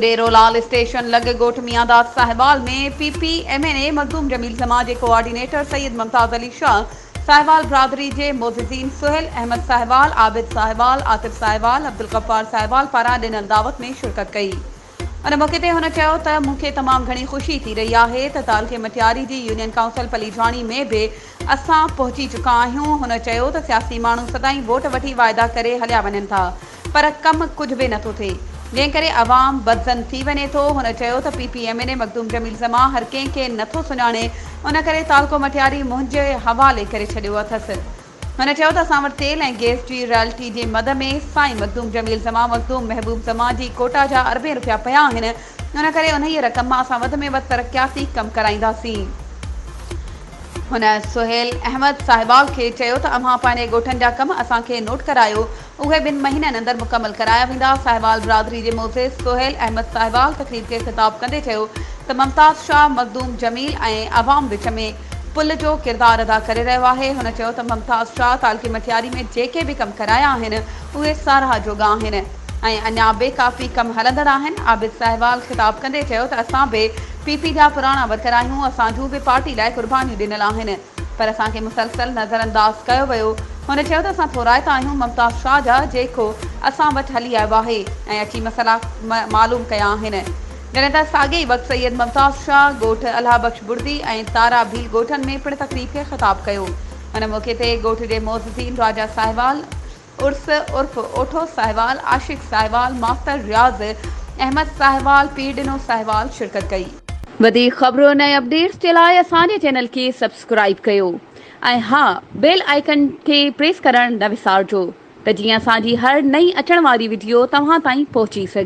اڏيرو لال station لڳ ڳوٺ Miandad Sahiwal ۾ P P M N A Makhdoom Jamil Zaman جي coordinator Syed Mumtaz Ali Shah Sahiwal برادري جي معززين سهيل احمد ساهيوال، عابد ساهيوال، عاطف ساهيوال، عبدالغفار ساهيوال پاران ڏنل دعوت ۾ شرڪت ڪئي. ان موقعي تي هن چيو ته مون کي تمام گهڻي خوشي ٿي رهي آهي ته تعلقي مٽياري جي يونين ڪائونسل پليجاڻي ۾ به اسان پهچي چڪا آهيون. هن چيو ته سياسي ماڻهو سدائين ووٽ وٺي واعدا ڪري هليا وڃن ٿا پر ڪم ڪجهه به نٿو ٿئي جنهن ڪري عوام بدظن ٿي وڃي ٿو. هن چيو ته P P M N A Makhdoom Jamil Zaman هر ڪنهن کي نٿو سڃاڻي ان ڪري تعلقو مٽياري منهنجي حوالي ڪري ڇڏيو اٿس. هن چيو ته اسان وٽ تيل ۽ گئس جي رائلٽي جي مد ۾ سائين مخدوم جميل زمان، مخدوم محبوب زمان جي ڪوٽا جا اربين رپيا پيا آهن، ان ڪري انهيء رقم مان اسان وڌ ۾ وڌ ترقياتي ڪم ڪرائينداسين. هن سهيل احمد ساهيوال کي چيو ته اوهان پنهنجي ڳوٺن جا ڪم اسان کي نوٽ ڪرايو، اهي ٻن مهينن اندر مڪمل ڪرايا ويندا. ساهيوال برادري جي معزز سهيل احمد ساهيوال تقريب کي خطاب ڪندي چيو ته ممتاز شاهه، مخدوم جميل ۽ عوام وچ ۾ پل جو ڪردار ادا ڪري رهيو آهي. هن چيو ته ممتاز شاهه تعلقي مٽياري ۾ جيڪي به ڪم ڪرايا آهن اهي ساراهه جوڳا آهن ۽ اڃا به ڪافي ڪم هلندڙ آهن. عابد ساهيوال خطاب ڪندي چيو ته اسان به پي پي جا پراڻا ورڪر آهيون اسان جون به پارٽي لاء قربانيون ڏنل آهن پر اسان کي مسلسل نظرانداز ڪيو ويو. هن چيو ته اسان ٿورائتا آهيون ممتاز شاهه جا جيڪو اسان وٽ هلي آيو آهي ۽ اچي مسئلا معلوم ڪيا آهن. جڏهن ته ساڳئي ئي وقت سيد ممتاز شاهه ڳوٺ الهه بخش بڙدي ۽ تارا ڀيل ڳوٺن ۾ پڻ تقريب کي خطاب ڪيو. ان موقعي تي ڳوٺ جي معززين راجا ساهيوال، عرس عرف اوٺو ساهيوال، عاشق ساهيوال، ماستر رياض احمد ساهيوال، پير ڏنو ساهيوال شرڪت ڪئي. وڌيڪ خبرن ۽ اپڊيٽس جي لاء اسان جي چينل کي سبسڪرائيب ڪيو ۽ ها بيل آئيڪن کي پريس ڪرڻ نه وسارجو ته جيئن اسان جي هر نئين اچڻ واري وڊيو توهان تائين پهچي سگهي.